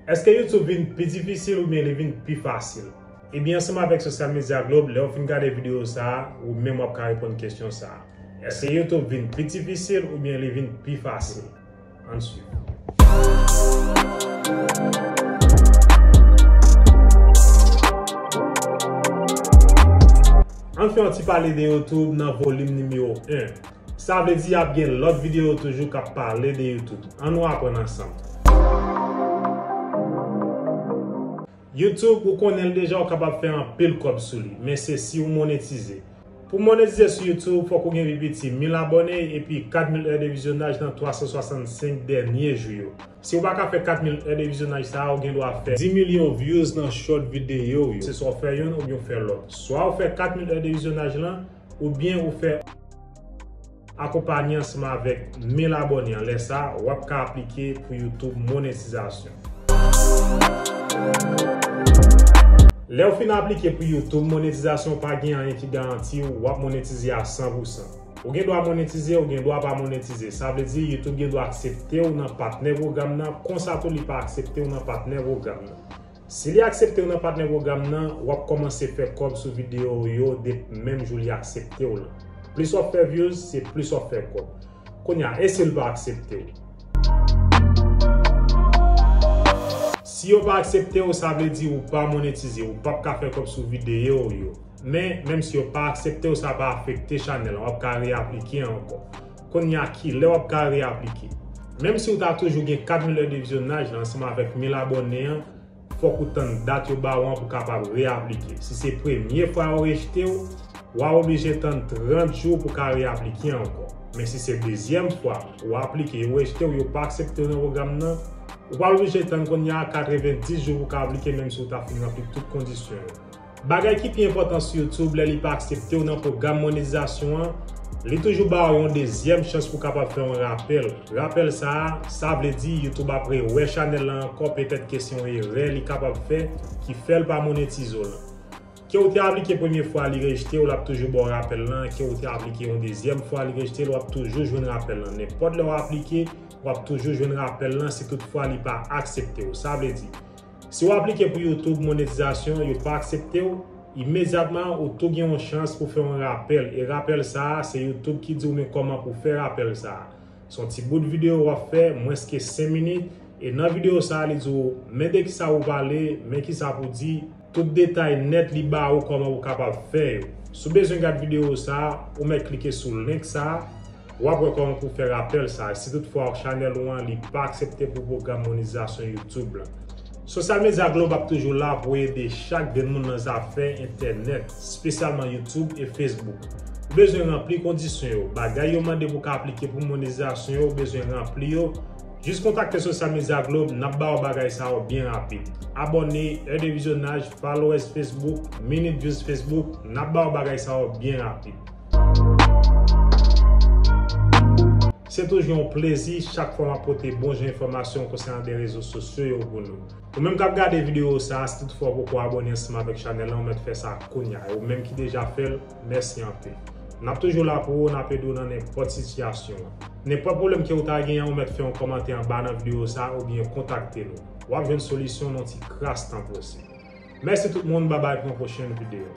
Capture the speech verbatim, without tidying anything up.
Èske YouTube vin pi difisil oubyen li vin pi fasil? Ebyen, ansanm avèk Social Media Globe, lè w fin gade videyo sa a, ou menm w ap ka reponn kesyon sa a. Èske YouTube vin pi difisil oubyen li vin pi fasil? Ann swiv. Ann fè yon ti pale de YouTube nan volim nimewo en. Sa vle di ap gen lòt videyo toujou k ap pale de YouTube. Ann nou aprann ansanm. YouTube, ou konnen l deja, ou kapab fè anpil kòb sou li, men se si ou monetize. Pou monetize sou YouTube, fòk ou gen pi piti mil abòne epi kat mil è de vizyonaj nan twa san swasannsenk dènye jou yo. Si ou pa ka fè kat mil è de vizyonaj sa a, ou gen dwa fè dis milyon views nan short videyo w yo. Se swa w fè youn oubyen w fè lòt. Swa ou fè kat mil è de vizyonaj lan, oubyen ou fè akonpanye ansanm avèk mil abòne an. Lè sa a, w ap ka aplike pou YouTube monetizasyon. Lè w fin aplike pou YouTube monetizasyon, pa gen anyen ki garanti w ap monetize a san pou san. Ou gen dwa monetize, ou gen dwa pa monetize. Sa vle di, YouTube gen dwa aksepte w nan patnè pwogram nan, konsa tou li pa aksepte w nan patnè pwogram nan. Si li aksepte w nan patnè pwogram nan, w ap kòmanse fè kòb sou videyo w yo depi menm jou li aksepte w lan. Plis w ap fè views, se plis w ap fè kòb. Kounye a, e si l pa aksepte w? Si yo pa aksepte w, sa vle di ou pa monetize, ou p ap ka fè kòb sou videyo w yo. Men, menm si yo pa aksepte w, sa pa afekte chanèl lan, w ap ka reaplike ankò. Kounye a, kilè w ap ka reaplike? Menm si w ta toujou gen kat mil è de vizyonaj lan ansanm avèk mil abòne an, fòk ou tann dat yo ba w an pou w kapab reaplike. Si se premye fwa yo rejte w, w a oblije tann trant jou pou w ka reaplike ankò. Men si se dezyèm fwa ou aplike, yo rejte w, yo pa aksepte w nan pwogram nan, ou pral oblije tann kounye a katrevendis jou pou w ka aplike, menm si w ta fin ranpli tout kondisyon yo. Bagay ki pi enpòtan sou YouTube, lè li pa aksepte w nan pwogram monetizasyon an, li toujou ba w yon dezyèm chans pou w kapab fè yon rapèl. Rapèl sa a, sa vle di YouTube ap rewè chanèl lan ankò, petèt ke se yon erè li kapab fè ki fè l pa monetize w lan. Ke w te aplike premye fwa, li rejte w, l ap toujou ba w rapèl lan. Ke w te aplike yon dezyèm fwa, li rejte l, w ap toujou jwenn rapèl lan. Nenpòt lè w aplike, w ap toujou jwenn rapèl lan si toutfwa li pa aksepte w. Sa vle di, si w aplike pou YouTube monetizasyon, yo pa aksepte w, imedyatman ou tou gen yon chans pou fè yon rapèl. E rapèl sa a, se YouTube ki di w men kòman pou w fè rapèl sa a. Se yon ti bout videyo w ap fè, mwens ke senk minit, e nan videyo sa a, li di w men de kisa ou pale, men kisa pou di, tout detay nèt li ba ou kòman ou kapab fè yo. Si w bezwen gad videyo sa a, ou mèt klike sou link sa a, w ap wè kòman pou w fè rapèl sa a, si toutfwa chanèl ou an li pa aksepte pou pwogram monetizasyon YouTube lan. Social Media Globe ap toujou la pou ede chak grenn moun nan zafè entènèt, espesyalman YouTube e Facebook. Ou bezwen ranpli kondisyon yo, bagay yo mande pou w ka aplike pou monetizasyon yo, ou bezwen ranpli yo. Jis kontakte Social Media Globe, n ap ba w bagay sa yo byen rapid. Abòne, è de vizyonaj, followers Facebook, minute views Facebook, n ap ba w bagay sa yo byen rapid. Se toujou yon plezi chak fwa m ap pote bon jan enfòmasyon konsènan de rezo sosyo yo pou nou. Ou menm k ap gade videyo sa a, si toutfwa w poko abòne ansanm avèk chanèl lan, ou mèt fè sa kounye a. E ou menm ki deja fè l, mèsi anpil. N ap toujou la pou ou, n ap ede w nan nenpòt sitiyasyon. Nenpòt pwoblèm ke ou ta genyen, ou mèt fè yon kòmantè anba nan videyo sa a oubyen kontakte nou. W ap jwenn solisyon nan yon ti kras tan posib. Mèsi tout moun, babay pou yon pwochèn videyo.